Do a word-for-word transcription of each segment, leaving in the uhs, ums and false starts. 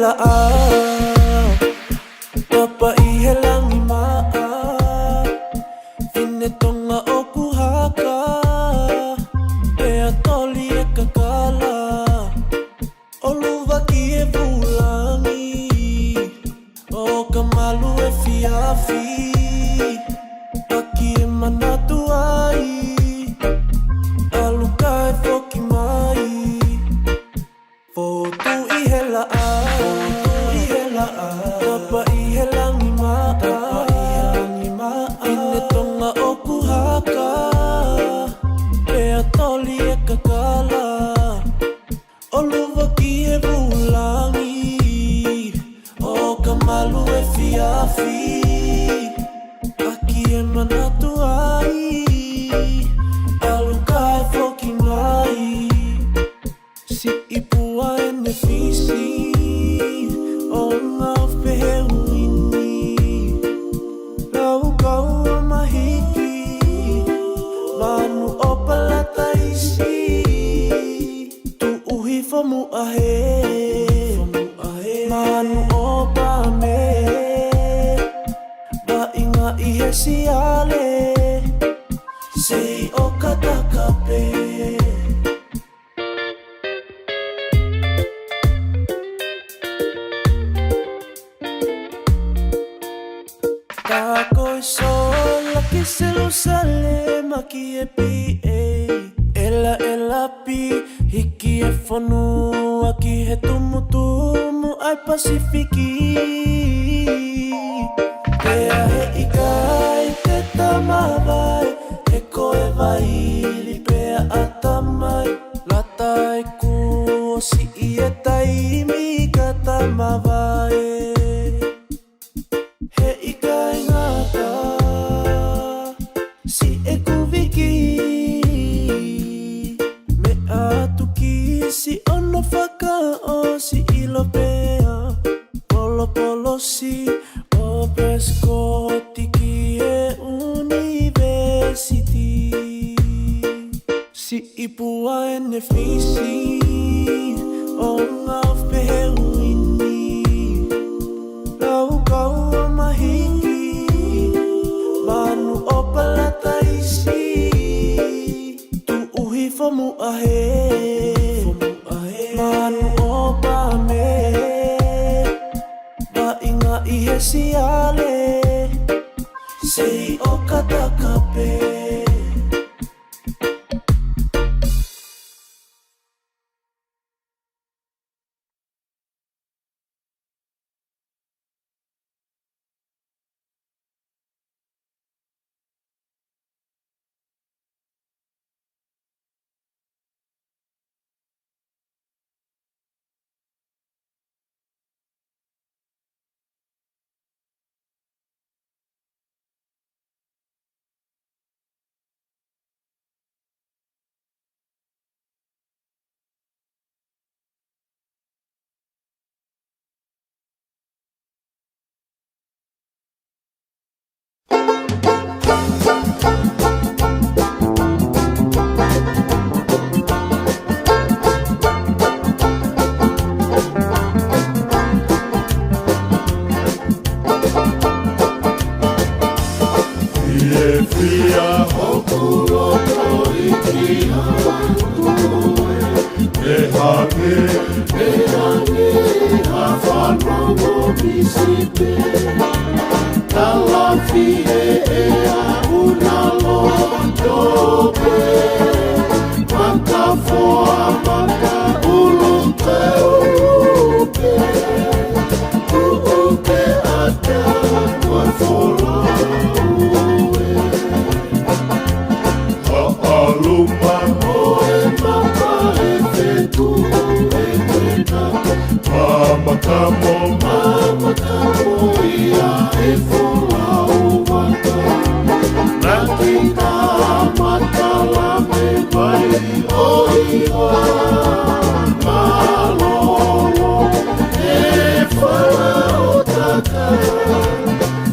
Laʻā, papa ʻi he langi maʻa, fine Tonga ʻoku haka, pea toli e kakala, ʻo luvaki e vulangi, ʻo ka malu e fiafi, ʻaki e manatu ai, ʻalu kae foki mai. Fotu ʻi he laʻā, fotu ʻi he laʻā, tapa ʻi he langi maʻa, tapa ʻi he langi maʻa, fine Tonga ʻoku haka, pea toli e kakala, ʻo luvaki e vulangi, ʻo ka malu e fiafi, ʻaki e manatu ai, ʻalu kae foki mai. Siʻi pua ʻene fisi, ʻo ngā pehē uini. Laukau ʻo mahiki, manu ʻo palataisi. Tuʻuhi fomu ahe, manu ʻo pame. Vaʻinga ʻi he siale, sei ʻo kataka pē. Ka ko e sola ki Selusalema ki he P A. ʻEla, ʻela pī, hiki e fonua ki he tumutumu ʻa e Pasifiki. Pea he ʻikai te ta mavae, he ko e vaili pē ʻa e tamai. Lata e kuo siʻi e taimi ka ta mavae. He ʻikai ngata, siʻeku viki. Meʻa atu ki siʻono fakaʻosi ʻilo pea. Polopolosi ʻo Prescott ki he ʻunivēsiti. Siʻi pua ʻene fisi, ʻo ngā pehē uini. Laukau ʻo mahiki, manu ʻo palataisi. Tuʻuhi fomu ahe, manu ʻo pame. Vaʻinga ʻi he siale, sei ʻo kataka pē. Fiefia hoku loto ʻi he ʻEiki. Pehē ange, pehē ange ha fanongo misi pē. Talafie ʻe aʻu na loto pē. Maka foa, maka ʻulu ke ʻulu pē. Tuʻu ke ata, ko e folau ē. Haʻalupa mo e mapa e fetu e mena. Mamakamo, mamakamo ia e folau mata. Naki ka matala me mai o iwa. Malolo e folau taka.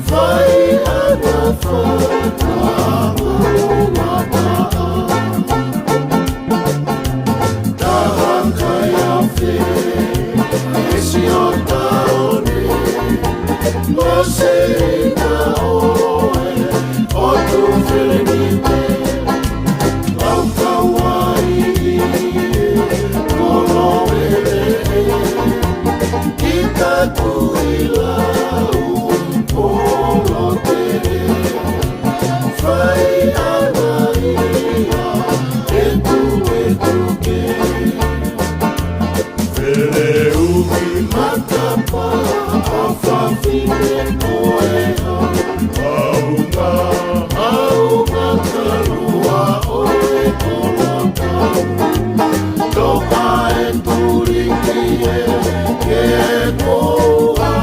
Fai ana fana mata. Taha kai afe, e siota Leuki matapā ʻa fafine ko e hā, aunga, aunga kalua ʻo e kolokau. Toka e tuliki ē ke kua,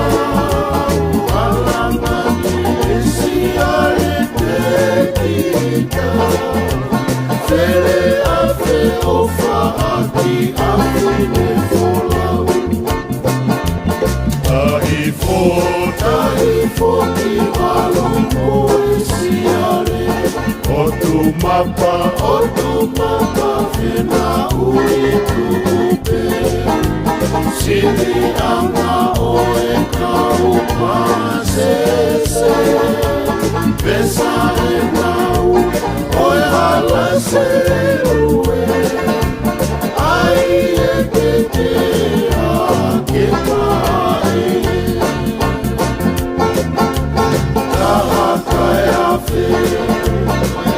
alanga ki he siale te kita. Fele afe ʻofa ʻaki ʻa fine folau. Tahi fo, tahi fo ki ʻalu mo e siale. ʻOtu mapa, ʻotu mapa, fena ui tupe. Sini anga ʻo e kau pasese. Pesa e nau ʻo e hala selue. ʻAi e tete a ke pae. Taha kai afe,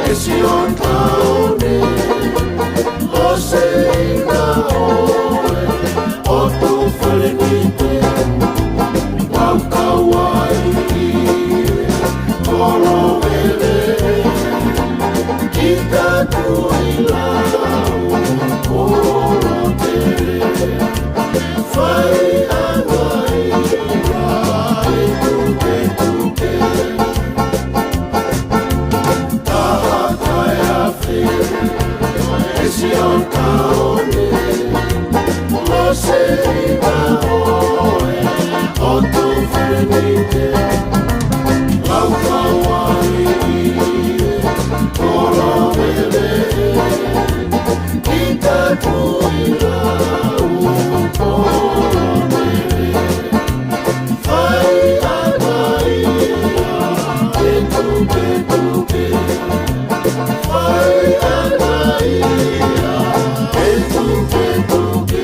e sio taone, o se ina oe, ʻotu fale mite, lau kauai, kolo vele, kita tui lau, kolo tele. Fai ʻa e tuketuke. Taha kai afe, e sio taone. Mo se ina oe, ʻotu fenite. Lau kauai, kolo vele. Kita tui lau, kolo vele. Fai ʻa e maia, e tuketuke. Fai ʻa e maia, e tuketuke.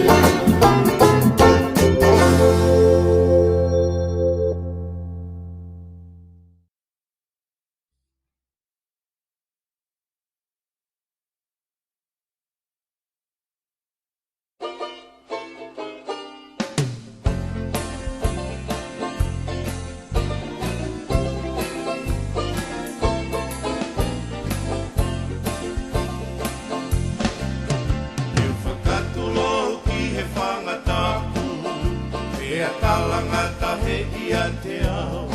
Te u fakatulou ki he fanga tapu, pea talangata he ʻiate au.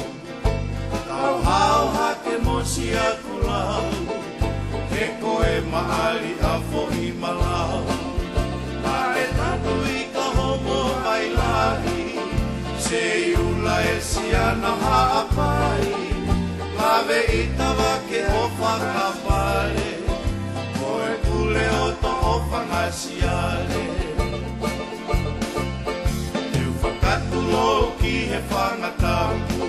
Tau hao hake mo Siakulau, he ko e maʻali ʻa Foʻimalau. Naʻe tanu i ka homo mai lahi, Seiula e Siana Haʻapai. Lave ʻi Tavake ʻo fakapale, ko e pule ʻo Toʻofanga Siale. Te u fakatulou ki he fanga tapu,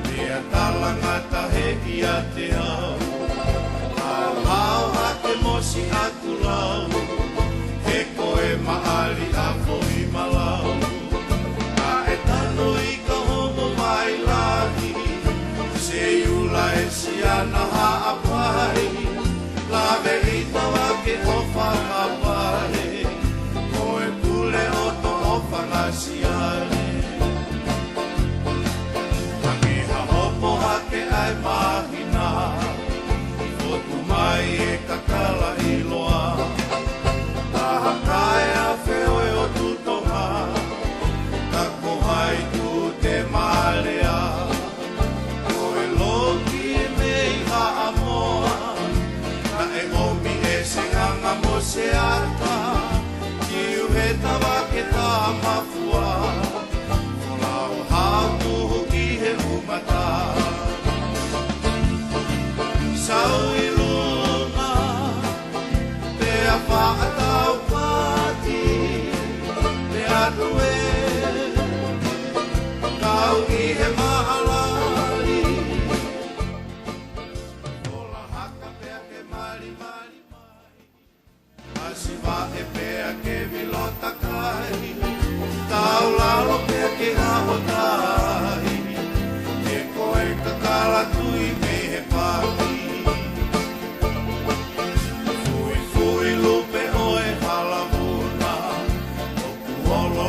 pea talangata he ʻiate au. Hao hake mo Siakulau, he ko e maʻali ʻa Foʻimalau. Naʻe tanu i ka homo mai lahi, Seiula e Siana Haʻapai. Lave ʻi Tavake ʻo fakapale, ko e pule ʻo Toʻofanga Siale. Hake ha hopo hake ʻa e māhina, fotu mai e kakala ʻiloa. Taha kai afe ʻo e ʻOtu Tonga, ka ko hai tu te malea. Ko e loki mei Haʻamoa, naʻe ʻomi ʻe Seʻanga mo Seata, ki uhe Tavake Tamafua, folau hao tuhu ki he ʻumata. Sau ʻi Loma, pea faʻa tau pati, pea tuē, kau ʻi he mahalali. Ola haka pea ke malimali mai. Masiva e pea ke vilo takai. Tau lalo pea ke haʻo tahi. Ke ko e kakala tui mei he paki. Fuifui lupe ʻo e hala vuna, ʻoku holo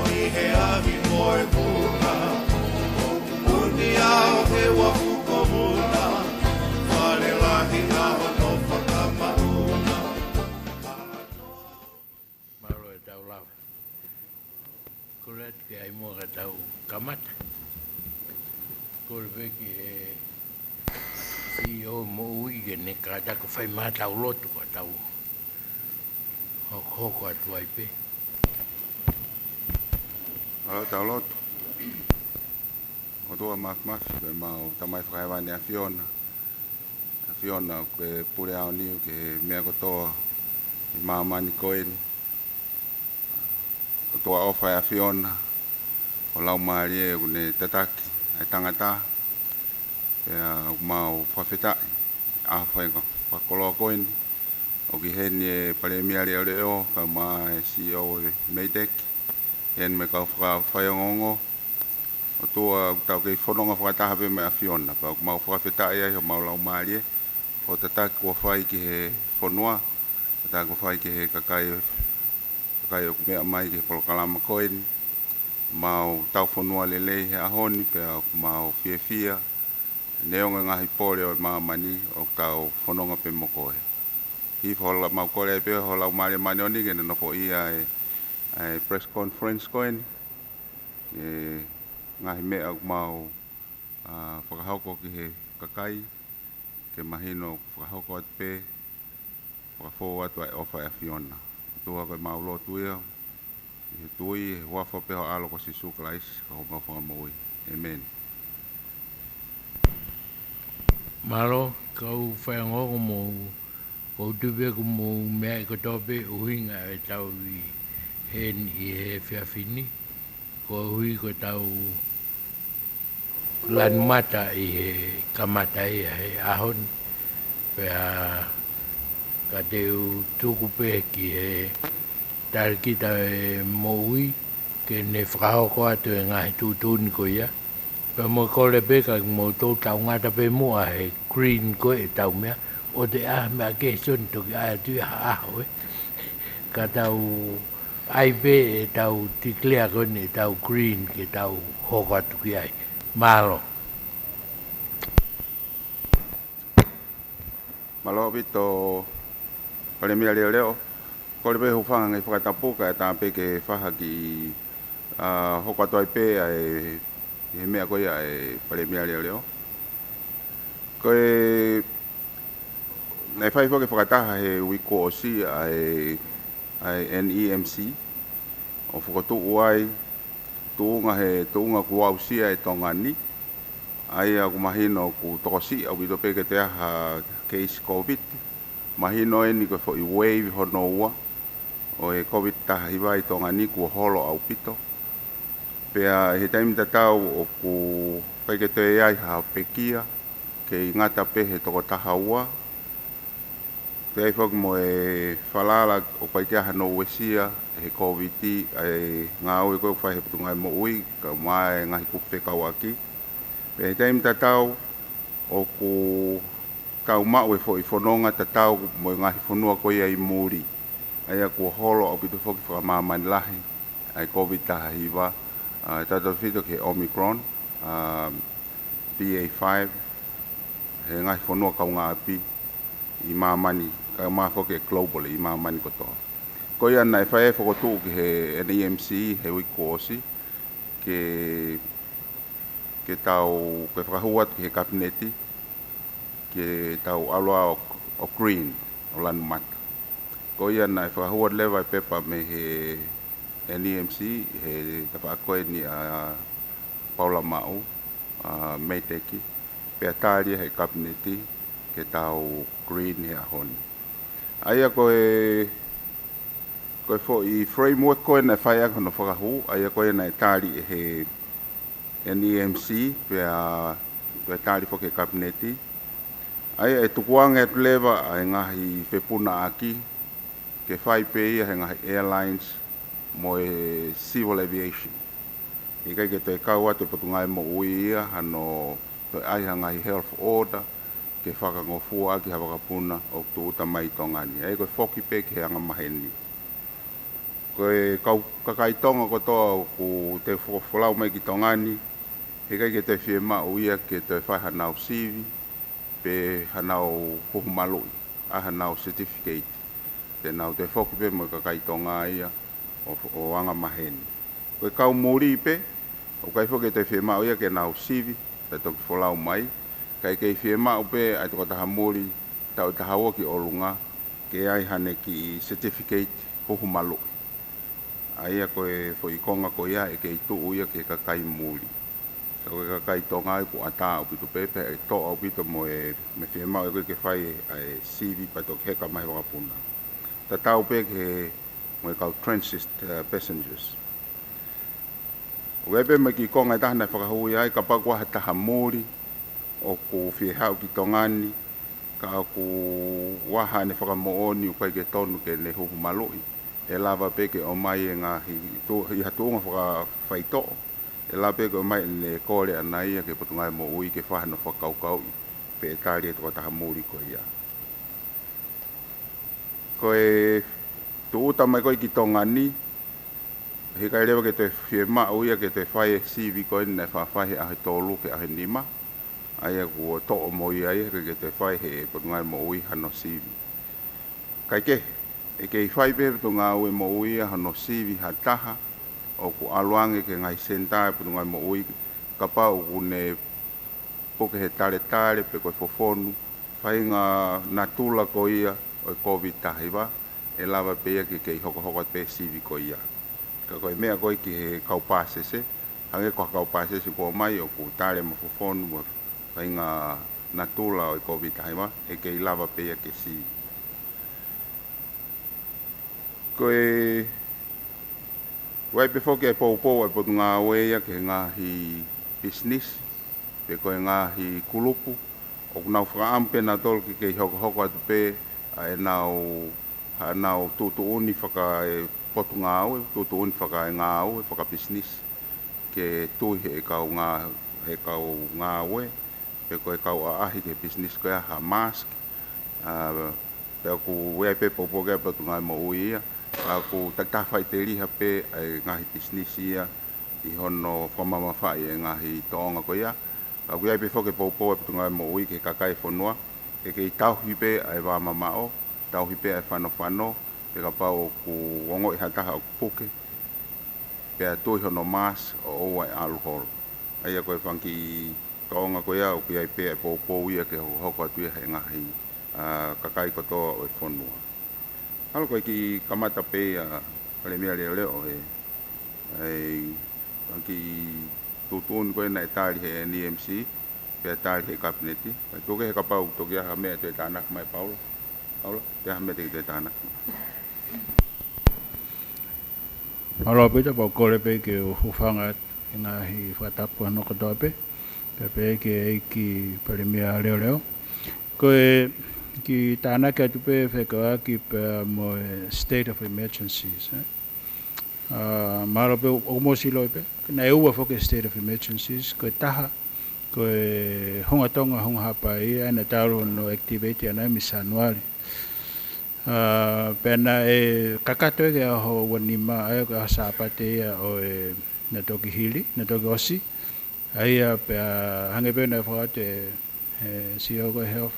Kole atu ke ʻai muʻa ka tau kamata. Kole pē ki he CEO moʻui ke ne kātaki ʻo fai mai ʻetau lotu ka tau hokohoko atu ai pē. ʻAlu ʻetau lotu. ʻOtua Māfimafi, ko ʻemau Tamai Fakahēvani ʻAfiona. ʻAfiona, ʻoku ke pule aoniu ki he meʻa kotoa ʻi māmani ko eni. ʻOtua ʻofa ʻa e ʻAfiona, ʻo Laumālie ʻoku ne tataki ʻa e tangata, pea ʻoku mau fakafetaʻi ʻa e faʻahinga fakakoloa ko eni, ʻoku ʻi heni e Palēmia Leʻoleʻo, kae ʻumaʻā e CEO e MEIDECC, ʻi heni mo e kau fakafaiongoongo, ʻOtua ʻoku tau kei fononga fakataha pē mo e ʻAfiona, pea ʻoku mau fakafetaʻi ai homau laumālie, hoʻo tataki kuo fai ki he fonua, tataki kuo fai ki he kakai, kakai ʻoku meʻa mai ki he polokalama ko eni, mau tau fonua lelei he ʻaho ni, pea ʻoku mau fiefia, neongo e ngaahi pole ʻo e māmani, ʻoku tau fononga pē mo koe. Hifo ho la-, mau kole ai pē ho Laumālie Māʻoniʻoni ke ne nofoʻia e, e press conference ko eni, ki he ngaahi meʻa ʻoku mau, ʻa, fakahoko ki he kakai, ke mahino ʻoku fakahoko atu pē, fakafou atu ʻa e ʻofa ʻa e ʻAfiona. ʻOtua, ko ʻemau lotu ia, ʻi he tui, ʻi he huafa pē ho ʻAlo ko Sīsū Kalaisi, ko homau Fakamoʻui. ʻĒmeni. Mālō, kau faiongoongo, mou, ʻoku ou tui pē kuo mou meaʻi kotoa pē ʻuhinga ʻetau ʻi heni ʻi he efiafi ni, koeʻuhi ko ʻetau lanu mata ʻi he kamata ia he ʻaho ni. Pea ka te u tuku pē ki he talēkita e moʻui ke ne fakahoko atu e ngaahi tuʻutuʻuni ko ia. Pea mou kole pē ka mou tau ngata pē muʻa he green ko ē ʻetau meʻa, ʻoua te ʻai ha meʻa kehe, Sione, toki ʻai atu ia ha ʻaho, ē. Ka tau ʻai pē ʻetau declare ko eni ʻetau green ke tau hoko atu ki ai. Mālō. Mālō ʻaupito, Palēmia Leʻoleʻo. Kole pē hūfanga he fakatapu kae ʻatā pē ke fai ha kiʻi, ʻa, hoko atu ai pē ʻa e, he meʻa ko ia ʻa e Palēmia Leʻoleʻo. Ko e, naʻe fai foki e fakataha he uike kuo ʻosi ʻa e, ʻa e NEMC, ʻo fokotuʻu ai, tuʻunga he, tuʻunga kuo aʻusia ʻe Tonga ni, ʻa ia ʻoku mahino ʻoku tokosiʻi ʻaupito pē ke toe ʻi ai ha case COVID. Mahino eni ko e foʻi wave hono ua ʻo e COVID taha hiva ʻi Tonga ni kuo holo ʻaupito. Pea ʻi he taimi tatau ʻoku ʻikai ke toe ʻi ai ha pekia, kei ngata pē he toko taha ua. Toe ʻi ai foki mo e falala ʻoku ʻikai ke ʻi ai hano uesia he COVID, ʻa e ngāue ko ē ʻoku fai he Potungāue Moʻui, kae ʻumaʻā e ngaahi kupu fekauʻaki. Pea ʻi he taimi tatau ʻoku tau maʻu e foʻi fononga tatau mo e ngaahi fonua ko ia ʻi muli. ʻA ia kuo holo ʻaupito foki fakamāmani lahi ʻa e COVID taha hiva, ʻa, tautautefito ki he Omicron, ʻa, BA five, he ngaahi fonua kaungāʻapi ʻi māmani, kae ʻumaʻā foki globally ʻi māmani kotoa. Ko ia naʻe fai e fokotuʻu ki he NEMC he uike kuo ʻosi, ke, ke tau, ke fakahū atu ki he Kapineti, ke tau ʻalu ʻo, ʻo green, ʻo lanu mata. Ko ia naʻe fakahū atu leva e pepa mei he NEMC, he tafaʻaki ko eni ʻa Paula Maʻu, ʻa MEIDECC, pea tali he Kapineti ke tau green he ʻaho ni. ʻA ia ko e, ko e foʻi framework ko ē naʻe fai ʻaki hono fakahū, ʻa ia ko ē naʻe tali ʻe he NEMC, pea, pea tali foki he Kapineti. ʻA ia ʻe tukuange atu leva ʻa e ngaahi fepunaʻaki, ke fai pē ia he ngaahi airlines mo e civil aviation. ʻIkai ke toe kau atu e Potungāue Moʻui ia, hano toe ʻai ha ngaahi health order, ke fakangofua ʻaki ha vakapuna ʻoku tūʻuta mai ʻi Tonga ni. ʻA ia ko e foki pē ki he angamaheni. Ko e kau kakai Tonga kotoa ʻoku toe fo-, folau mai ki Tonga ni, heʻikai ke toe fiemaʻu ia ke toe fai hanau sivi, pe hanau huhu maluʻi, ʻai hanau certificate. Te nau toe foki pē mo e kakai Tonga ia ʻo, ʻo angamaheni. Ko e kau muli pē, ʻoku ʻikai foki ke toe fiemaʻu ia ke nau sivi, pea toki folau mai, kae kei fiemaʻu pē ʻa e tokotaha muli taʻu ʻe taha ua ki ʻolunga, ke ʻi ai haʻane kiʻi certificate huhu maluʻi. ʻA ia ko e foʻi konga ko ia ʻe kei tuʻu ia ki he kakai muli. Ka ko e kakai Tonga ia ʻoku ʻatā ʻaupito pē, pea ʻe toʻo ʻaupito mo e, mo e fiemaʻu ʻe koe ke fai ʻa e sivi pea toki heka mai he vakapuna. Tatau pē ki he, mo e kau transit, uh, passengers. ʻOku ʻi ai pē mo e kiʻi konga ʻe taha naʻe fakahū ai, kapau ʻoku ʻi ai ha taha muli ʻoku fie haʻu ki Tonga ni, ka ʻoku ʻi ai haʻane fakamoʻoni ʻoku ʻikai ke tonu ke ne huhu maluʻi, ʻe lava pē ke ʻomai e ngaahi tu-, ʻi ha tuʻunga fakafaitoʻo, ʻe lava pē ke ʻomai ʻene kole ʻana ia ki he Potungāue Moʻui ke fai hano fakakaukauʻi pe ʻe tali e tokotaha muli ko ia. Ko e tūʻuta mai ko ē ki Tonga ni, heʻikai leva ke toe fiemaʻu ia ke toe fai e sivi ko ē naʻe faʻa fai he ʻaho ʻe tolu ki he ʻaho ʻe nima, ʻa ia kuo toʻo mo ia ia, heʻikai ke toe fai he Potungāue Moʻui hano sivi. Kae kehe, ʻe kei fai pē he Potungāue Moʻui ia hano sivi ha taha ʻoku ʻalu ange ki he ngaahi senitā ʻa e Potungāue Moʻui, kapau ʻoku ne puke he taletale pe ko e fofonu, faʻahinga natula ko ia ʻo e COVID taha hiva, ʻe lava pē ia ke kei hokohoko atu pē sivi ko ia. Ka ko e meʻa ko ē ki he kau pāsese, hangē ko ha kau pāsese kuo ʻomai ʻoku tale mo fofonu mo faʻahinga natula ʻo e COVID taha hiva, ʻe kei lava pē ia ke sivi. Ko e, ʻoku ʻi ai pē foki e poupou ʻa e Potungāue ia ki he ngaahi pisinisi, pe ko e ngaahi kulupu, ʻoku nau fakaʻamu pē nautolu ke kei hokohoko atu pē ʻa ʻenau, ʻenau tuʻutuʻuni faka-, e Potungāue, tuʻutuʻuni fakaengāue, fakapisinisi, ke tui he kau ngā-, he kau ngāue, pe ko e kau ʻaʻahi ki he pisinisi ko ia ha mask, ʻa, pea ʻoku ʻi ai pē poupou ki ai e Potungāue Moʻui ia, ʻa ʻoku takitaha faʻiteliha pē ʻa e ngaahi pisinisi ia ʻi hono fakamamafaʻi e ngaahi tōʻonga ko ia, ʻa ʻoku ʻi ai pē foki e poupou ʻa e Potungāue Moʻui ki he kakai e fonua, ke kei tauhi pē ʻa e vāmamaʻo, tauhi pē ʻa e fanofano, pe kapau ʻoku ongoʻi ha taha ʻoku puke, pea tui hono mask ʻo ʻoua ʻe ʻalu holo. ʻA ia ko e fanga kiʻi tōʻonga ko ia ʻoku ʻi ai pē ʻa e poupou ia ke hokohoko atu ia he ngaahi, ʻa, kakai kotoa ʻo e fonua. ʻAlu ko e kiʻi kamata pē ia Palēmia Leʻoleʻo he, ʻa e fanga kiʻi tuʻutuʻuni ko ē naʻe tali he N E M C, pea tali he Kapineti. Kae tuku kehe kapau ʻoku toki ʻi ai ha meʻa ʻe toe tānaki mai Paula. Paula, ʻi ai ha meʻa te ke toe tānaki mai? Mālō ʻaupito, pea ʻoku ou kole pē ke u hūfanga atu ki he ngaahi fakatapu hono kotoa pē, pea pehē ki he ʻEiki Palēmia Leʻoleʻo. Ko e kiʻi tānaki atu pē fekauʻaki pea mo e State of Emergencies, ē? ʻA, mahalo pē ʻoku mou ʻosi ʻilo pē, naʻe ua foki e State of Emergencies, ko e taha, ko e Hunga Tonga, Hunga Haʻapai, ʻa ia naʻe talu hono activate ʻana ia mei Sānuali. ʻA, pea naʻe kakato ia ki he ʻaho ua nima, ʻa ia ko e ʻaho Sāpate ia ʻo e, naʻe toki hili, naʻe toki ʻosi. ʻA ia pea hangē pē naʻe fakahā ʻe he, he C E O ko ē Health,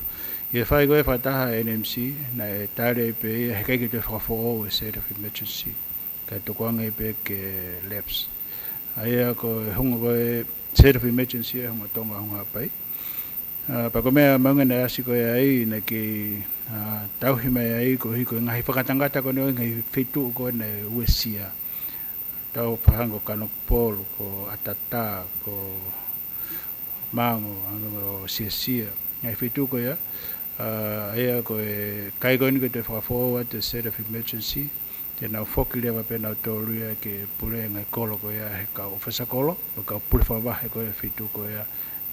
ʻi he fai ko ē fakataha N M C, naʻe tali pē ia he ʻikai ke toe fakafoʻou e State of Emergency, kae tukuange pē ke lapse. ʻA ia ko e hunga ko e State of Emergency ʻa e Hunga Tonga, Hunga Haʻapai. ʻA, pea ko e meʻa mahuʻinga naʻe ʻasi ko ē ai, naʻe kei, ʻa, tauhi mai ai koeʻuhi ko e ngaahi fakatangata ko eni ʻo e ngaahi feituʻu ko ē naʻe uesia. Tau fakahā ange ko Kanokupolu, ko ʻAtatā, ko Mango, ʻa, ko Siasia. Ngaahi feituʻu ko ia, ʻa, ʻa ia ko e ʻikai ko eni ke toe fakafoʻou atu e State of Emergency, te nau foki leva pē nautolu ia ke pule e ngaahi kolo ko ia he kau ʻofisa kolo, mo e kau pule fakavahe ko ia e feituʻu ko ia.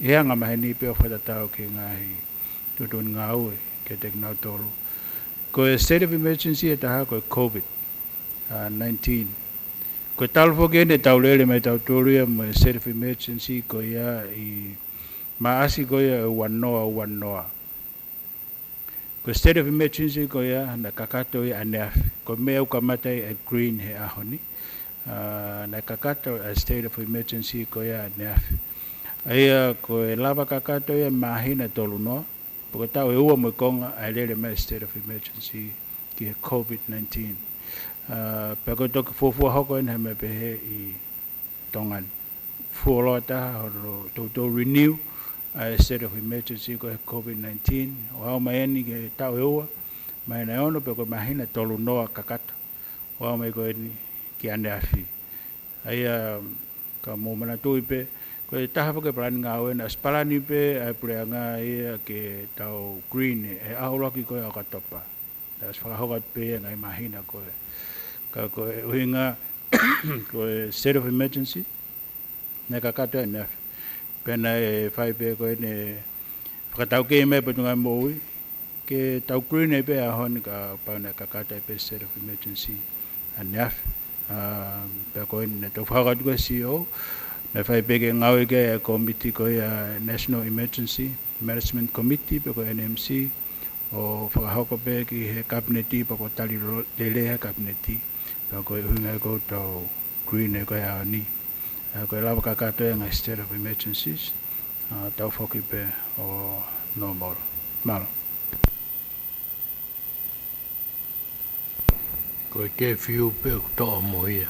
ʻI he anga maheni pē ʻo fakatatau ki he ngaahi tuʻutuʻuni ngāue kiate kinautolu. Ko e State of Emergency ʻe taha ko e COVID, ʻa, nineteen. Ko e talu foki eni e tau lele mai tautolu ia mo e State of Emergency ko ia ʻi Maʻasi ko ia ʻo e ua noa ua noa. Ko e State of Emergency ko ia naʻe kakato ia ʻaneafi. Ko e meʻa ʻoku kamata ai e green he ʻaho ni. ʻA, naʻe kakato e State of Emergency ko ia ʻaneafi. ʻA ia ko e lava kakato ia māhina ʻe tolu noa, pe ko e taʻu ʻe ua mo e konga ʻa e lele mai e State of Emergency ki he COVID nineteen. ʻA, pea ko e toki fuofua hoko eni ha meʻa pehē ʻi Tonga ni. Fuoloa taha hono toutou renew ʻa e state of emergency ko e COVID nineteen, ʻo aʻu mai eni ki he taʻu ʻe ua, māhina ʻe ono pe ko e māhina ʻe tolu noa kakato, ʻo aʻu mai ko eni ki ʻaneafi. ʻA ia, ka mou manatuʻi pē, ko e taha foki e palani ngāue naʻe ʻosi palani pē ʻa e puleʻanga ia ke tau green ʻi he ʻaho ʻuluaki ko ē ʻo ʻOkatopa. Naʻe ʻosi fakahoko atu pē ia he ngaahi māhina ko ē. Ka ko e ʻuhinga, ko e state of emergency, naʻe kakato ʻaneafi. Pea naʻe fai pē ko eni e fakataukei mai ʻa e Potungāue Moʻui, ke tau green ai pē he ʻaho ni kapau naʻe kakato ai pē e state of emergency ʻaneafi. ʻA, pea ko eni naʻe toki fakahoko atu ko e C E O, naʻe fai pē ke ngāue ki ai e kōmiti ko ia National Emergency Management Committee, pe ko e N M C, ʻo fakahoko pē ki he kapineti, pea kuo tali lo-, lelei ʻe he kapineti, pea ko e ʻuhinga ia ʻoku tau green ai ko ē he ʻaho ni. ʻA, ko e lava kakato e ngaahi state of emergencies, ʻa, tau foki pē ʻo normal. Mālō. Ko e curfew pē ʻoku toʻo mo ia.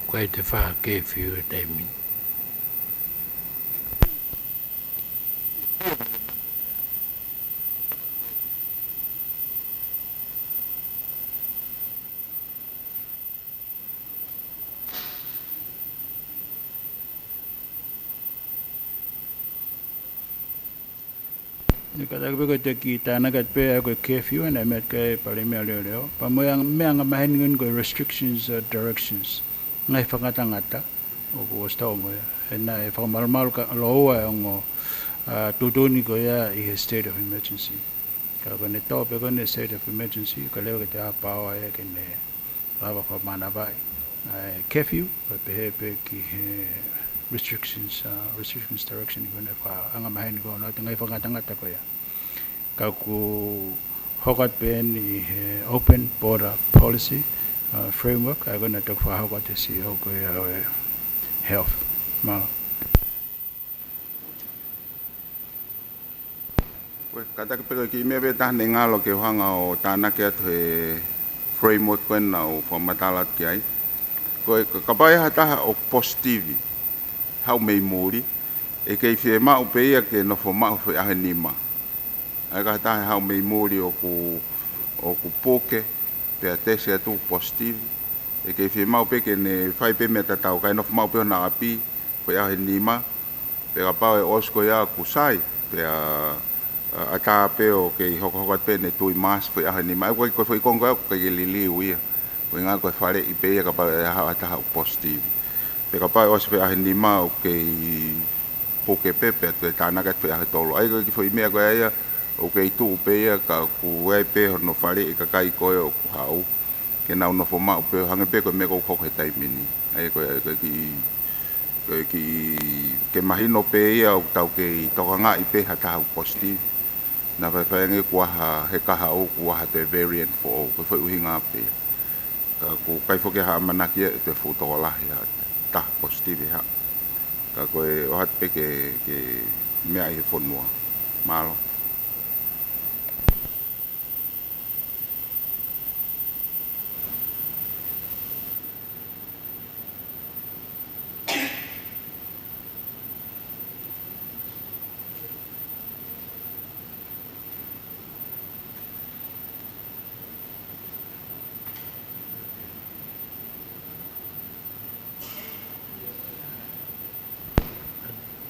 ʻIkai te fai ha curfew he taimi ni. Naʻe kātaki pē ko e toki tānaki atu pē ʻa e ko e curfew, naʻe meʻa atu ki ai e Palēmia ʻo leʻoleʻo. Pea mo e anga-, meʻa angamaheni ko eni ko e restrictions, uh, directions. Ngaahi fakangatangata, ʻoku ʻosi tau mo ia. He naʻe fakamalumalu ka loua e ongo, uh, tuʻutuʻuni ko ia ʻi he state of emergency. Ka ko ʻene toʻo pē ko eni e state of emergency, ʻoku leva ke toe ʻai ha paoa ia ke ne lava fakamānavaʻi ʻa e curfew, pea pehē pē ki he restrictions, uh, restrictions direction ko eni faka-, angamaheni ko eni ʻo e ngaahi fakangatangata ko ia. Ka ʻoku hoko atu pē eni ʻi he open border policy, uh, framework, ʻa ia ko ē naʻe toki fakahoko atu ʻe he C E O ko ia ʻo e health. Mālō. Ko e kātaki pē ko e kiʻi meʻa pē taha naʻe ngalo ke u hanga ʻo tānaki atu he framework ko ē naʻa ku fakamatala atu ki ai. Ko e ka-, kapau ʻe ʻi ai ha taha ʻoku positive, haʻu mei muli, ʻe kei fiemaʻu pē ia ke nofo maʻu he foʻi ʻaho ʻe nima. ʻA ia ka ʻi ai ha taha haʻu mei muli ʻoku, ʻoku puke, pea tesi atu positive, ʻe kei fiemaʻu pē ke ne fai pē meʻa tatau, kae nofo maʻu pē ʻi hona ʻapi, foʻi ʻaho ʻe nima, pea kapau ʻe ʻosi ko ia ʻoku sai, pea, ʻa, ʻatā pē ʻo kei hokohoko atu pē ʻene tui mask foʻi ʻaho ʻe nima. ʻA ia ko e, ko e foʻi konga ko ē ʻoku ʻikai ke liliu ia. Ko e ʻuhinga ko e faleʻi pē ia kapau ʻe ʻi ai ha taha ʻoku positive. Pea kapau ʻe ʻosi foʻi ʻaho ʻe nima ʻoku kei puke pē pea toe tānaki atu foʻi ʻaho ʻe tolu. ʻA ia ko e kiʻi foʻi meʻa ko ia ia, ʻoku kei tuʻu pē ia ka ʻoku ʻi ai pē hono faleʻi e kakai ko ē ʻoku haʻu ke nau nofo maʻu pē ʻo hangē pē ko e meʻa ko ē ʻoku hoko he taimi ni. ʻA ia ko e, ko e kiʻi, ko e kiʻi, ke mahino pē ia ʻoku tau kei tokangaʻi pē ha taha ʻoku positive. Naʻa faifai ange kuo ʻi ai ha, he kahaʻu kuo ʻi ai ha toe variant foʻou, ko e foʻi ʻuhinga pē ia. Ka ʻoku ʻikai foki ha ʻamanaki ia ʻe toe fuʻu tokolahi ha taha positive ʻe haʻu. Ka ko e ʻoatu pē ke, ke meʻa ʻi he fonua. Mālō.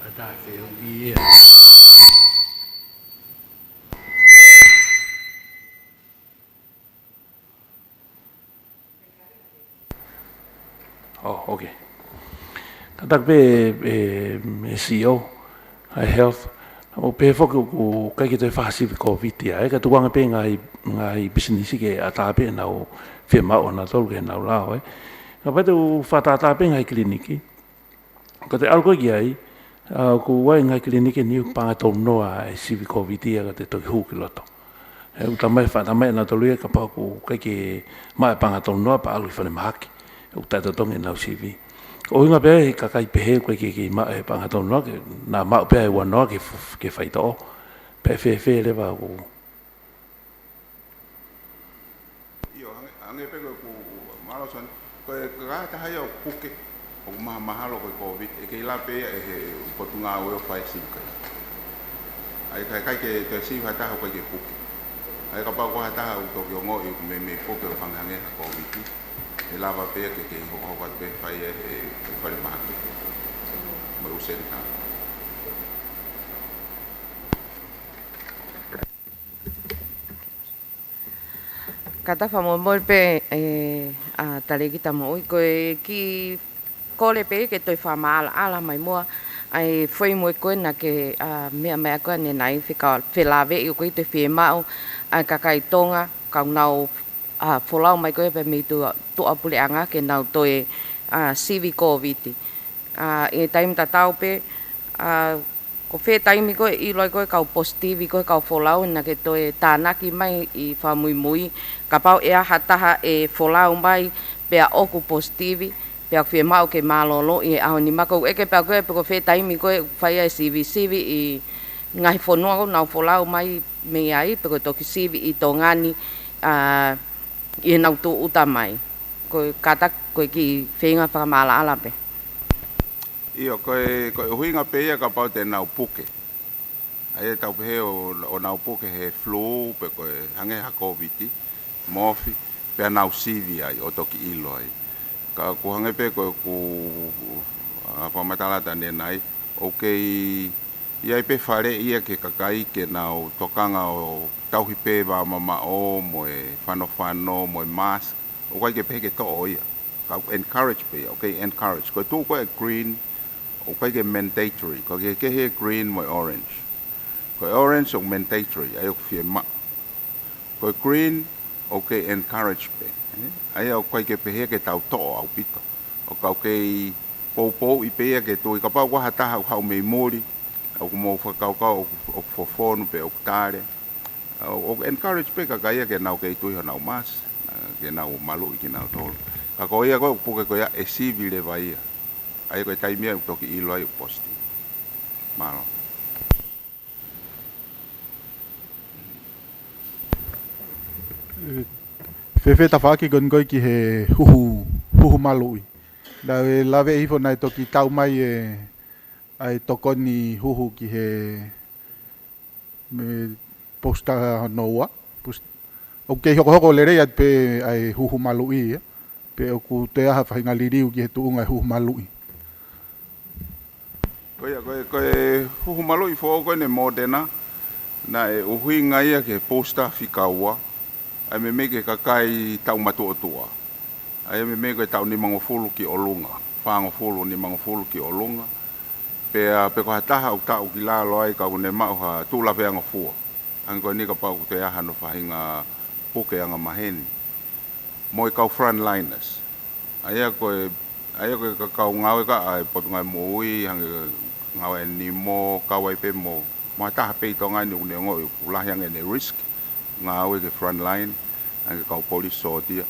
ʻAtā ke u ia. Oh, okay. Kātaki pē, e, e C E O, ʻa e health. ʻOku pehē foki ʻoku ʻikai ke toe fai ha sivi Covid ia, ē, ka tukuange pē ngaahi, ngaahi pisinisi ke ʻatā pē ʻenau fiemaʻu ʻanautolu ke nau lao, ē. Kapau te u fakatātā pē ngaahi kiliniki. Ka te ʻalu ko ē ki ai, ʻa, ʻoku ʻi ai e ngaahi kiliniki ʻe niʻihi ʻoku paʻanga ʻe tolu noa e sivi Covid ia ka te toki hū ki loto. He ʻoku talamai, faʻa talamai ʻe nautolu ia kapau ʻoku ʻikai ke maʻu e paʻanga ʻe tolu noa pea ʻalu ki falemahaki. ʻOku taʻetotongi ʻenau sivi. ʻUhinga pē he kakai pehē ʻoku ʻikai ke, ke maʻu e paʻanga ʻe tolu noa ke nau maʻu pē ʻe ua noa ke f-, ke faitoʻo. Pea fēfē leva ʻoku ʻIo, hangē, hangē pē ko ʻeku, mālō Soni, ko e kakai ʻe taha ia ʻoku puke. ʻOku mahamahalo ko e Covid, ʻe kei lava pē ia ʻe he potungāue ʻo fai e sivi kakai. ʻA ia ka ʻikai ke toe sivi ha taha ʻoku ʻikai ke puke. ʻA ia kapau ko ha taha ʻoku toki ongoʻi ʻoku meimei puke ʻo hangehangē ha Covid, ʻe lava pē ia ke kei hokohoko atu pē fai e, e, e falemahaki mo e ʻū senitā. Kātaki fakamolemole pē, ʻe, ʻa Talēkita Moʻui, ko e kiʻi kole pē ke toe fakamaʻalaʻala mai muʻa ʻa e foʻi meʻa ko ē naʻa ke, ʻa, meʻa mai ʻaki ʻanenai, fekau-, felāveʻi ʻoku ʻi ai e fiemaʻu ʻa e kakai Tonga, ka ʻoku nau, ʻa, folau mai ko ē pē mei tuʻa, tuʻapuleʻanga ke nau toe, ʻa, sivi Covid. ʻA, ʻi he taimi tatau pē, ʻa, ko fē taimi ko ē ʻe ʻilo ai ko ē kau positivi ko ē kau folau naʻa ke toe tānaki mai ʻi fakamuimui, kapau ʻe ʻi ai ha taha ʻe folau mai pea ʻoku positivi, pea ʻoku fiemaʻu ke mālōlō ʻi he ʻaho ni. Mahalo ʻoku ʻeke pē ko ē pe ko fē taimi ko ē ʻoku fai ai e sivisivi ʻi he ngaahi fonua ʻoku nau folau mai mei ai, pe ko e toki sivi ʻi Tonga ni, ʻa, ʻi heʻenau tūʻuta mai. Ko e kātaki ko e kiʻi feinga fakamaʻalaʻala pē. ʻIo, ko e, ko e ʻuhinga pē ia kapau te nau puke. ʻA ia ʻe tau pehē ʻo, ʻo nau puke he flu, pe ko e hangē ha Covid, mofi, pea nau sivi ai, ʻo toki ʻilo ai. Ka ʻoku hangē pē ko ʻeku, ʻa, fakamatala atu ʻanenai, ʻoku kei ʻi ai pē faleʻi ia ki he kakai ke nau tokanga ʻo tauhi pē vā mamaʻo mo e fanofano mo e mask, ʻoku ʻikai ke pehē ke toʻo ia. Ka ʻoku encourage pē ia, ʻoku kei encourage. Ko e tuʻu ko ē green, ʻoku ʻikai ke mandatory. Ko e kehekehe green mo e orange. Ko e orange ʻoku mandatory, ʻa ia ʻoku fiemaʻu. Ko e green, ʻoku kei encourage pē. ʻE? ʻA ia ʻoku ʻikai ke pehē ke tau toʻo ʻaupito. ʻOku kei poupouʻi pē ia ke tui. Kapau ko ha taha ʻoku haʻu mei muli, ʻoku mou fakakaukau ʻoku, ʻoku fofonu pe ʻoku tale. ʻOku encourage pē kakai ia ke nau kei tui honau mask, ke nau maluʻi kinautolu. Ka ko ia ko ē ʻoku puke ko ia ʻe sivi leva ia. ʻA ia ko e taimi ia ʻoku toki ʻilo ai ʻoku positive. Mālō. Fēfē tafaʻaki ko eni ko ē ki he huhu, huhu maluʻi? Naʻa ke lave hifo naʻe toki tau mai e, ʻa e tokoni huhu ki he mei he pousitā hono ua. Pous-, ʻoku kei hokohoko lelei atu pē ʻa e huhu maluʻi ia, pe ʻoku toe ʻi ai ha faʻahinga liliu ki he tuʻunga e huhu maluʻi? Ko ia, ko e, ko e huhu maluʻi foʻou ko eni Moderna, naʻe ʻuhinga ia ki he pousitā fika ua, ʻa ia meimei ki he kakai taʻu matuʻotuʻa. ʻA ia meimei ko e taʻu nimangofulu ki ʻolunga, fāngofulu, nimangofulu ki ʻolunga. Pea, pe ko ha taha ʻoku taʻu ki lalo ai ka ʻoku ne maʻu ha tuʻu laveangofua. Hangē ko eni kapau ʻoku toe ʻi ai hano faʻahinga puke angamaheni. Mo e kau frontliners. ʻA ia ko e, ʻa ia ko e ka-, kau ngāue ka ʻa e Potungāue Moʻui, hangē ngāue ʻanimo, kau ai pē mo, mo ha taha pē ʻi Tonga ni ʻoku ne ongoʻi ʻoku lahi ange ʻene risk, ngāue ki he frontline, hangē kau polisi, sōtia.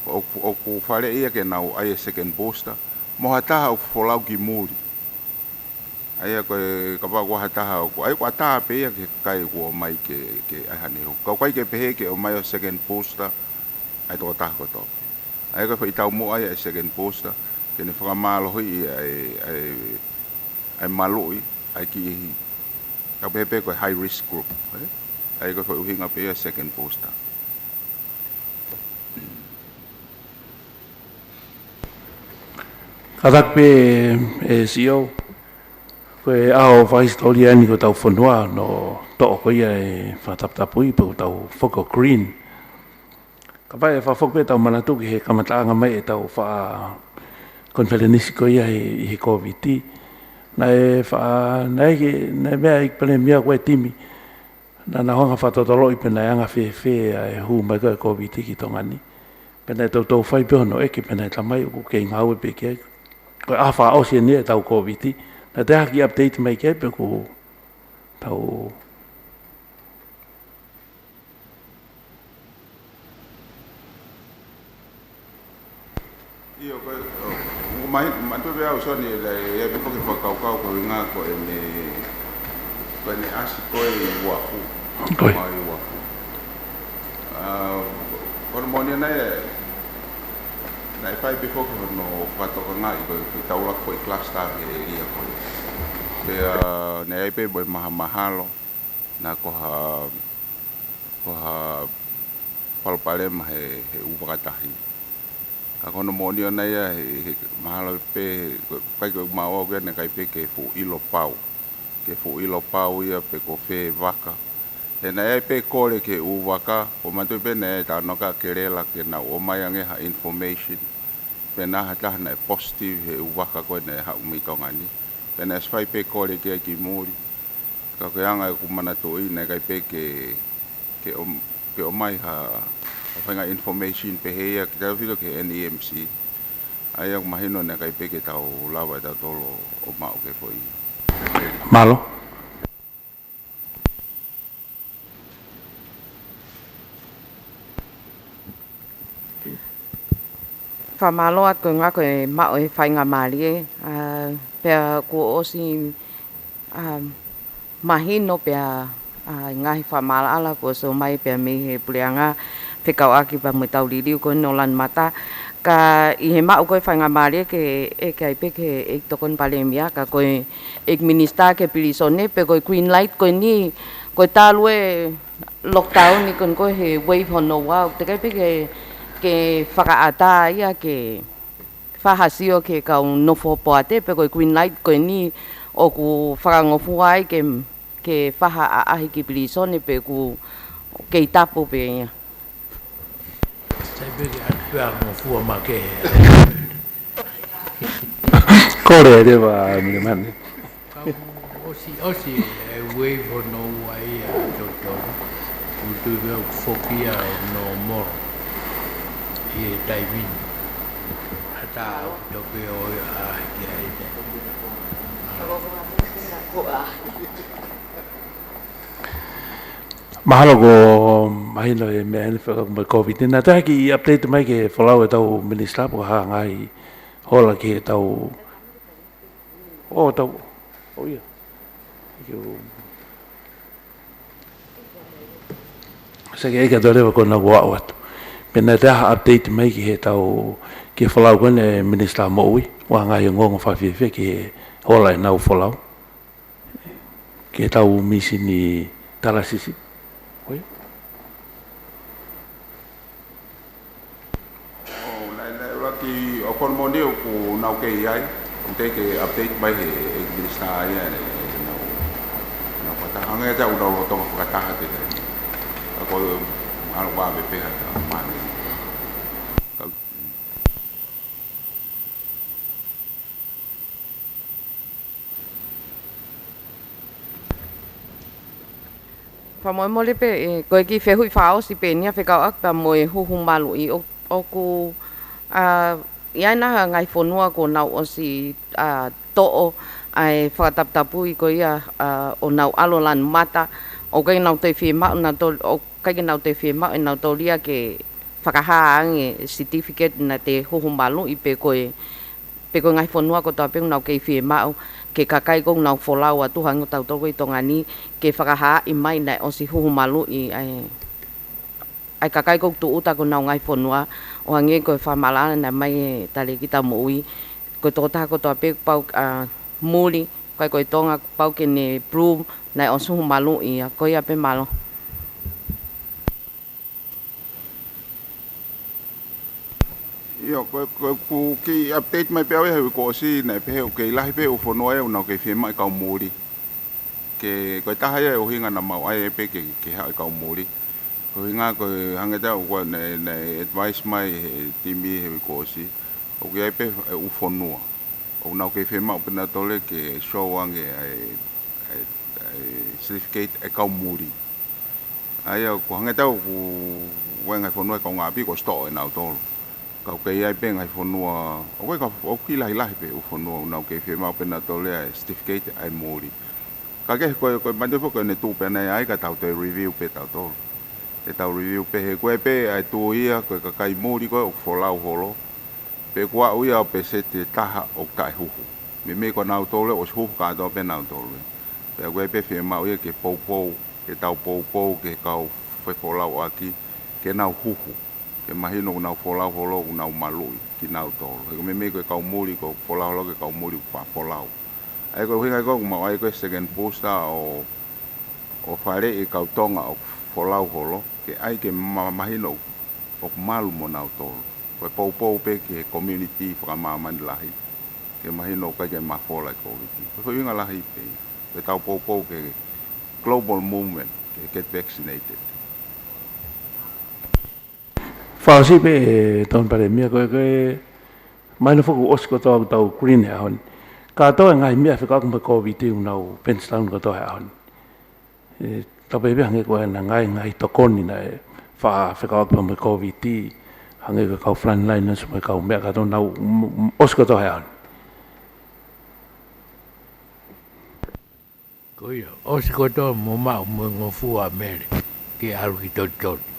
ʻOku, ʻoku faleʻi ia ke nau ʻai e second booster. Mo ha taha ʻoku folau ki muli. ʻA ia ko e kapau ko ha taha ʻoku, ʻa ia ʻoku ʻatā pē ia ki he kakai ʻoku ō mai ke, ke ʻai haʻane huhu. Ka ʻoku ʻikai ke pehē ke ō mai ʻo second booster ʻa e tokotaha kotoa pē. ʻA ia ko e foʻi taumuʻa ia e second booster, ke ne fakamālohiʻi ʻa e, ʻa e, ʻa e maluʻi, ʻa e kiʻi, tau pehē pē ko e high risk group, ē? ʻA ia ko e foʻi ʻuhinga pē ia second booster. Kātaki pē, ʻe C E O, ko e ʻaho fakahisitōlia eni ko ʻetau fonua, naʻe toʻo ko ia e fakataputapui, pea kuo tau foki ʻo green. Kapau ʻe fakafoki pē ʻetau manatu ki he kamataʻanga mai ʻetau fakakonifelenisi ko ia ʻi he, ʻi he Covid. Naʻe fa-, naʻe ke, naʻe meʻa ʻe he Palēmia ko e timi. Naʻa nau hanga ʻo fakatotoloʻi pe naʻe anga fēfē ʻa e hū mai ko ē Covid ki Tonga ni. Pe naʻe toutou fai pē hono ʻeke pe naʻe talamai ʻoku kei ngāue pē ki ai. Ko e ʻaho fakaʻosi eni ʻetau Covid. Naʻe ʻi ai ha kiʻi update mai ki ai pe ʻoku tau ʻIo, ko e, ʻo, ʻoku mai, manatu pē au Soni, ʻe, ʻe, ʻe, pē ko e fakakaukau ko e ʻuhinga ko ʻene, ko ʻene ʻasi ko ē ʻi uafu. Ko e. Mai uafu. ʻA, ko hono moʻoni ʻana ē, Naʻe fai pē foki hono fakatokangaʻi ko e, ko e taulaki foʻi cluster ki he ʻēlia ko ē. Pea naʻe ʻi ai pē mo e mahamahalo, naʻa ko ha, ko ha palopalema he, he ʻū vaka tahi. Ka ko hono moʻoni ʻona ia he, he mahalo pē, ko e, ʻikai ko e maʻu au ke naʻe ʻikai pē ke fuʻu ʻilo pau. Ke fuʻu ʻilo pau ia pe ko fē vaka. He naʻe ʻi ai pē kole ki he ʻū vaka, ʻoku ou manatuʻi pē naʻe talanoa ki ai ʻa Kelela ke nau ʻomai ange ha information. Pe naʻa ha taha naʻe positive he ʻū vaka ko ē naʻe haʻu mei Tonga ni. Pea naʻe ʻosi fai pē kole ki ai ki muli. Ka ko e anga ʻeku manatuʻi naʻe ʻikai pē ke, ke ʻom-, ke ʻomai ha, ha faʻahinga information pehē ia ki tautefito ki he N E M C. ʻA ia ʻoku mahino naʻe ʻikai pē ke tau lava ʻe tautolu ʻo maʻu ki he foʻi. Mālō. Fakamālō atu koeʻuhi ko e maʻu e faingamālie, ʻa, pea kuo ʻosi, ʻa, mahino pē ʻa, ʻa, ngaahi fakamaʻalaʻala kuo ʻosi ʻomai pē mei he puleʻanga fekauʻaki pea mo e tau liliu ko eni ʻo Lanumata. Ka ʻi he maʻu ko e faingamālie ke, ʻe ʻeke ai pē ki he ʻEiki Tokoni Palēmia, ka ko e ʻEiki Minisitā ki he Pilīsone, pe ko e green light ko eni, ko e talu e lockdown ni ko eni ko e he wave hono ua, ʻoku teʻeki ai pē ke, ke fakaʻatā ia ke fai ha sio ki he kau nofo poate, pe ko e green light ko eni ʻoku fakangofua ai ke, ke fai ha ʻaʻahi ki pilīsone pe ʻoku kei tapu pē ia. Sai pē ke ʻatu pē ʻa ngofua makehe. Kole leva, Milimani. Kau ʻosi, ʻosi e wave hono ua ia totonu. ʻOku tui pē ʻoku foki ia ʻo normal ʻi he taimi ni. Hata au tope ʻo ia ʻa ki ai te. Mahalo ko mahino e meʻa eni fekauʻaki mo e COVID. Naʻa tau kiʻi update mai ki he folau ʻetau minisitā pe ko e hā e ngaahi hola ki heʻetau, ʻo tau, ʻo ia. Thank you. Sai ke ʻeke atu leva ko ena kuo aʻu atu. Pea naʻa tau update mai ki heʻetau, ki he folau ko ena e minisitā moʻui, ʻa e ngaahi ongoongo fakafiefia ki he hola ʻenau folau. Ki heʻetau mīsini talasisi. ʻOi. ʻO, naʻe, naʻe ʻuluaki, ʻoku ou moʻoni ʻoku nau kei ʻi ai, ʻoku teʻeki ke update mai he, he minisitā ia, ʻe, ʻe, nau, nau fakataha ange te au nau lolotonga fakataha te te. Ka ko e, ʻalu vave pē ha, ha mani. Ka Fakamolemole pē, ʻe, ko e kiʻi fehuʻi fakaʻosi pē eni ia fekauʻaki pea mo e huhu maluʻi ʻo, ʻoku, ʻa, ʻi ai nai ha ngaahi fonua kuo nau ʻosi, ʻa, toʻo ʻa e fakataputapui ko ia, ʻa, ʻo nau ʻalu Lanumata, ʻoku ʻikai ke nau toe fiemaʻu nautolu, ʻoku ʻikai ke nau toe fiemaʻu ʻe nautolu ia ke fakahā ange certificate naʻa te huhu maluʻi pe ko e pe ko e ngaahi fonua kotoa pē ʻoku nau kei fiemaʻu, ki he kakai ʻoku nau folau atu hangē ko tautolu ko ē ʻi Tonga ni, ke fakahāʻi mai naʻe ʻosi huhu maluʻi ʻa e, ʻa e kakai ʻoku tūʻuta ki honau ngaahi fonua, ʻo hangē ko e fakamaʻalaʻala naʻe ʻomai ʻe he Talēkita Moʻui, ko e tokotaha kotoa pē ʻoku pau, ʻa, muli, ʻikai ko e Tonga, ʻoku pau ke ne prove naʻe ʻosi huhu maluʻi ia, ko ia pē, mālō. ʻIo, ko, ko, ʻoku kiʻi update mai pē au ia he uike kuo ʻosi naʻe pehē ʻoku kei lahi pē ʻū fonua ia ʻoku nau kei fiemaʻu e kau muli. Ke, ko e taha ia e ʻuhinga naʻa mau ʻai ai pē ke, ke haʻu e kau muli. Ko e ʻuhinga ko e hangē te au ko ē naʻe, naʻe advice mai he timi he uike kuo ʻosi. ʻOku ʻi ai pē e ʻū fonua ʻoku nau kei fiemaʻu pē nautolu ke show ange ʻa e, ʻa e, ʻa e certificate e kau muli. ʻA ia, ʻoku hangē te au ʻoku ʻi ai e ngaahi fonua ʻi he kaungāʻapi kuo ʻosi toʻo ʻe nautolu. Ka ʻoku kei ʻi ai pē ngaahi fonua, ʻoku ʻikai ke, ʻoku kiʻi lahilahi pē ʻū fonua ʻoku nau kei fiemaʻu pē nautolu e certificate ʻa e muli. Ka ke, ko e, ko e mate foki ʻene tuʻu pē ʻanai ai ka tau toe review pē tautolu. Te tau review pē he ko e pē ʻa e tuʻu ia, ko e kakai muli ko ē ʻoku folau holo. Pe kuo aʻu ia ʻo peseti ʻe taha ʻoku taʻehuhu. Meimei ko nautolu ʻosi huhu kātoa pē nautolu. Pea ko e pē fiemaʻu ia ke poupou, ke tau poupou, ke kau fefolauʻaki, ke nau huhu. Ke mahino ʻoku nau folau holo ʻoku nau maluʻi kinautolu. He ko e meimei ko e kau muli, ko e folau holo ko e kau muli ʻoku faʻa folau. ʻA ia ko e ʻuhinga ia ʻoku mau ʻai ko e second booster ʻo, ʻo faleʻi e kau Tonga ʻoku folau holo, ke ʻai ke ma-, mahino ʻoku malu mo nautolu. Ko e poupou pē ki he community fakamāmani lahi, ke mahino ʻoku ʻikai ke mafola e Kōviti. Ko e ʻuhinga lahi pē, ko ʻetau poupou ki he global movement, ke get vaccinated. Fakaʻosi pē, ʻe Tony Palēmia, ko e, ko e, mahino foki ʻosi kotoa ʻetau green he ʻaho ni. Kātoa e ngaahi meʻa fekauʻaki mo e Kōviti ʻoku nau fence down kotoa he ʻaho ni. ʻE, tau pehē pē hangē ko e ngaahi, ngaahi tokoni naʻe faʻa fekauʻaki pea mo e Kōviti, hangē ko e kau frontliners mo e kau meʻa kātoa nau, m-, m-, ʻosi kotoa he ʻaho ni. Ko ia, ʻosi kotoa mo maʻu mo e ngofua ʻa Mele ke ʻalu ki Totonu.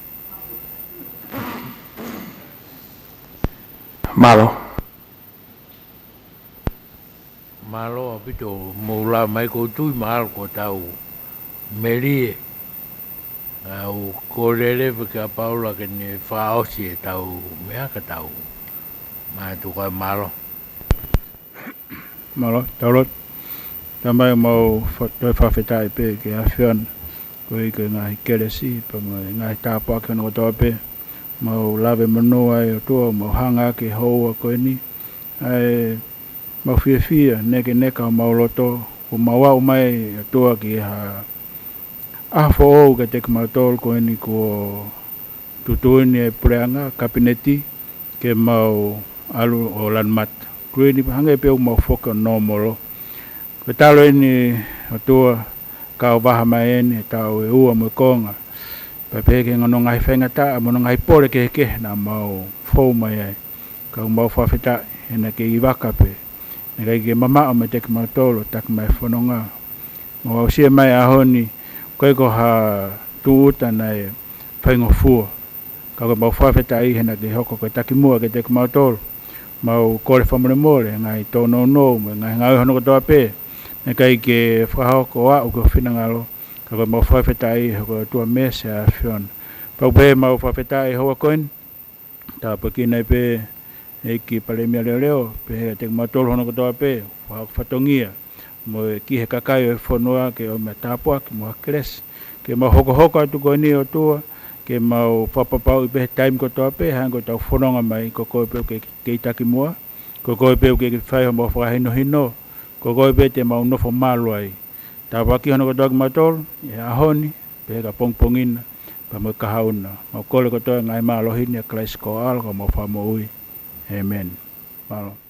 Mālō. Mālō ʻaupito, mou lava mai ʻoku ou tui mahalo ko ʻetau melie. ʻOku ou kole leva kia Paula ke ne fakaʻosi ʻetau meʻa ka tau. Mātuʻa mālō. Mālō, tau lotu. Tamai, mau fa-, toe fakafetaʻi pē ki he ʻAfiona. Koeʻuhi ko e ngaahi kelesi, pea mo e ngaahi tāpuaki hono kotoa pē. Mau lave monū ai ʻOtua, mau hanga ki he houa ko eni. ʻA e mau fiefia, nekeneka homau loto, kuo mau aʻu mai ʻOtua ki ha ʻaho foʻou kiate kimautolu ko eni kuo tuʻutuʻuni e puleʻanga, kapineti, ke mau ʻalu ʻo lanu mata. Green hangē pē ʻoku mau foki ʻo nōmolo. Ko e talu eni ʻOtua, kau vaha mai eni e taʻu ʻe ua mo e konga. Pea pehē ki he ngaahi faingataʻa, mo e ngaahi pole kehekehe naʻa mau fou mai ai. Ka ʻoku mau fakafetaʻi, he naʻe kei vaka pē. Naʻe ʻikai ke mamaʻo meiate kimautolu, taki mai fononga. Mau aʻusia mai ʻaho ni, ʻoku ʻikai ko ha tūʻuta naʻe faingofua. Ka ʻoku mau fakafetaʻi he naʻe kei hoko ko e takimuʻa kiate kimautolu. Mau kole fakamolemole, ngaahi tōnounou, mo e ngaahi ngāue hono kotoa pē. Naʻe ʻikai ke fakahoko ʻo aʻu ki ho finangalo. Ka ʻoku mau fakafetaʻi, he ko e ʻOtua meesi ʻa e ʻAfiona. Pea ʻoku pehē mau fakafetaʻi houa ko eni. Tāpuekina pē ʻEiki Palēmia Leoleo, pehē kiate kimautolu hono kotoa pē, faka-, fatongia, mo e ki he kakai ʻo e fonua ke ʻomai ha tāpuaki, mo ha kelesi, ke mau hokohoko atu ko eni ʻOtua, ke mau fakapapauʻi pē he taimi kotoa pē, hangē ko ʻetau fononga mai, ko koe pē ʻoku ke kei takimuʻa, ko koe pē ʻoku ke fai homau fakahinohino, ko koe pē te mau nofo malu ai. Tāpuaki hono kotoa kimautolu, ʻi he ʻaho ni, pea ka pongipongi na, pea mo e kahaʻu na. Mau kole kotoa e ngaahi mālohi ni ʻia Kalaisi ko ho ʻAlo ko homau Fakamoʻui. ʻĒmeni. Mālō.